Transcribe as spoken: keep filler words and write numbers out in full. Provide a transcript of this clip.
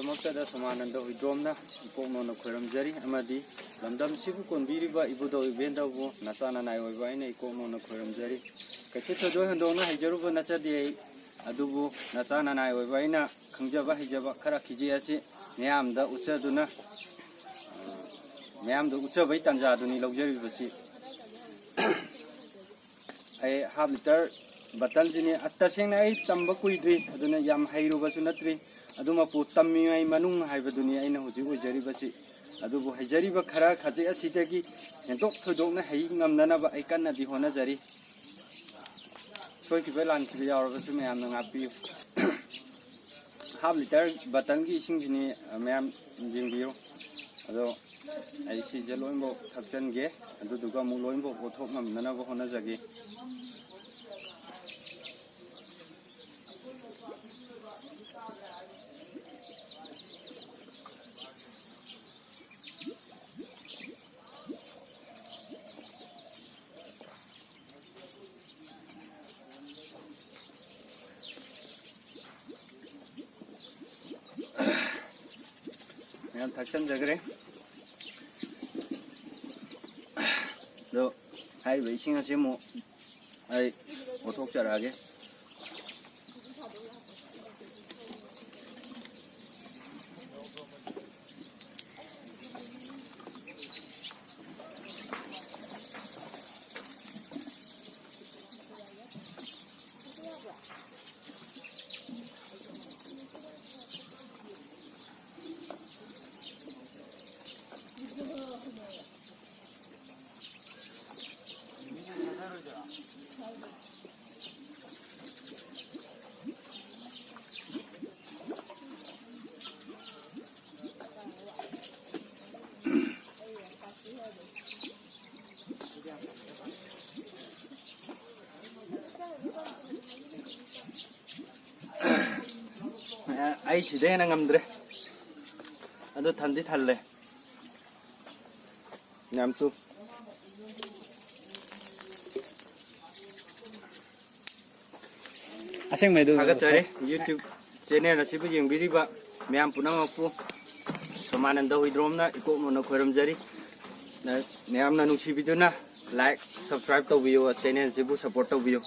ꯃꯛꯇꯗ ꯁꯣꯃꯥꯅꯟꯗ ꯍꯨꯏꯗ꯭ꯔꯣꯝꯅ ꯏꯀꯣꯛ ꯅꯣꯟꯅ ꯈꯣꯏꯔꯝꯖꯔꯤ, ꯑꯃꯗꯤ ꯂꯝꯗꯝꯁꯤꯕꯨ ꯀꯣꯟꯕꯤꯔꯤꯕ ꯏꯕꯨꯙꯧ ꯏꯕꯦꯟꯗꯧꯕꯨ ꯅꯆꯥ ꯅꯅꯥꯏ ꯑꯣꯏꯕ ꯑꯩꯅ ꯏꯀꯣꯛ ꯅꯣꯟꯅ ꯈꯣꯏꯔꯝꯖꯔꯤ꯫ ꯀꯩꯁꯨ ꯊꯣꯏꯗꯣꯛ ꯍꯦꯟꯗꯣꯛꯅ ꯍꯩꯖꯔꯨꯕ ꯅꯠꯆꯗꯦ ꯑꯩ, ꯑꯗꯨꯕꯨ ꯅꯆꯥ ꯅꯅꯥꯏ ꯑꯣꯏꯕ ꯑꯩꯅ ꯈꯪꯖꯕ ꯍꯩꯖꯕ ꯈꯔ ꯈꯤꯖꯤꯛ ꯑꯁꯤ ꯃꯤꯌꯥꯝꯗ ꯎꯠꯆꯗꯨꯅ, ꯑ, ꯃꯤꯌꯥꯝꯗ ꯎꯠꯆꯕꯒꯤ ꯇꯥꯟꯖꯥꯗꯨꯅꯤ ꯂꯧꯖꯔꯤꯕꯁꯤ꯫ ꯑꯩ ꯍꯥꯐ ꯂꯤꯇꯔ ꯕꯇꯜꯁꯤꯅꯤ꯫ ꯑ, ꯇꯁꯦꯡꯅ ꯑꯩ ꯇꯝꯕ ꯀꯨꯏꯗ꯭ꯔꯤ, ꯑꯗꯨꯅ ꯌꯥꯝ ꯍꯩꯔꯨꯕꯁꯨ ꯅꯠꯇ꯭ꯔꯤ꯫ ꯑꯗꯨꯃꯛꯄꯨ ꯇꯝꯃꯤꯉꯩ ꯃꯅꯨꯡ ꯍꯥꯏꯕꯗꯨꯅꯤ ꯑꯩꯅ ꯍꯧꯖꯤꯛ ꯑꯣꯏꯖꯔꯤꯕꯁꯤ꯫ ꯑꯗꯨꯕꯨ ꯍꯩꯖꯔꯤꯕ ꯈꯔ ꯈꯖꯤꯛ ꯑꯁꯤꯗꯒꯤ ꯍꯦꯟꯗꯣꯛ ꯊꯣꯏꯗꯣꯛꯅ ꯍꯩ ꯉꯝꯅꯅꯕ ꯑꯩ ꯀꯟꯅꯗꯤ ꯍꯣꯠꯅꯖꯔꯤ꯫ ꯁꯣꯏꯈꯤꯕ ꯂꯥꯟꯈꯤꯕ ꯌꯥꯎꯔꯕꯁꯨ ꯃꯌꯥꯝꯅ ꯉꯥꯛꯄꯤꯌꯨ꯫ ꯍꯥꯐ ꯂꯤꯇꯔ ꯕꯇꯜꯒꯤ ꯏꯁꯤꯡꯁꯤꯅꯤ, ꯑ, ꯃꯌꯥꯝ ꯌꯦꯡꯕꯤꯌꯨ꯫ ꯑꯗꯣ ꯑꯩ ꯁꯤꯁꯦ ꯂꯣꯏꯅꯃꯛ ꯊꯛꯆꯟꯒꯦ, ꯑꯗꯨꯗꯨꯒ ꯑꯃꯨꯛ ꯂꯣꯏꯅꯃꯛ ꯑꯣꯠꯊꯣꯛ ꯉꯝꯅꯅꯕ ꯍꯣꯠꯅꯖꯒꯦ꯫ ꯃꯌꯥꯝ ꯊꯛꯆꯟꯖꯈ꯭ꯔꯦ꯫ ꯑꯗꯣ ꯍꯥꯏꯔꯤꯕ ꯏꯁꯤꯡ ꯑꯁꯤ ꯑꯃꯨꯛ ꯑꯩ ꯑꯣꯠꯊꯣꯛꯆꯔꯛꯑꯒꯦ꯫ ꯑꯩ ꯁꯤꯗꯩ ꯍꯦꯟꯅ ꯉꯝꯗ꯭ꯔꯦ꯫ ꯑꯗꯨ ꯊꯟꯗꯤ ꯊꯜꯂꯦ꯫ ꯌꯥꯝ ꯇꯨ꯫ ꯑꯁꯦꯡꯕꯩꯗꯨ ꯊꯥꯒꯠꯆꯔꯤ꯫ YouTube ꯆꯦꯅꯦꯜ ꯑꯁꯤꯕꯨ ꯌꯦꯡꯕꯤꯔꯤꯕ ꯃꯌꯥꯝ ꯄꯨꯝꯅꯃꯛꯄꯨ ꯁꯣꯃꯥꯅꯟꯗ ꯍꯨꯏꯗ꯭ꯔꯣꯝꯅ ꯏꯀꯣꯛ ꯅꯣꯟꯅ ꯈꯣꯏꯔꯝꯖꯔꯤ꯫ ꯅ-, ꯃꯌꯥꯝꯅ ꯅꯨꯡꯁꯤꯕꯤꯗꯨꯅ like, subscribe ꯇꯧꯕꯤꯌꯨ, channel ꯁꯤꯕꯨ support ꯇꯧꯕꯤꯌꯨ꯫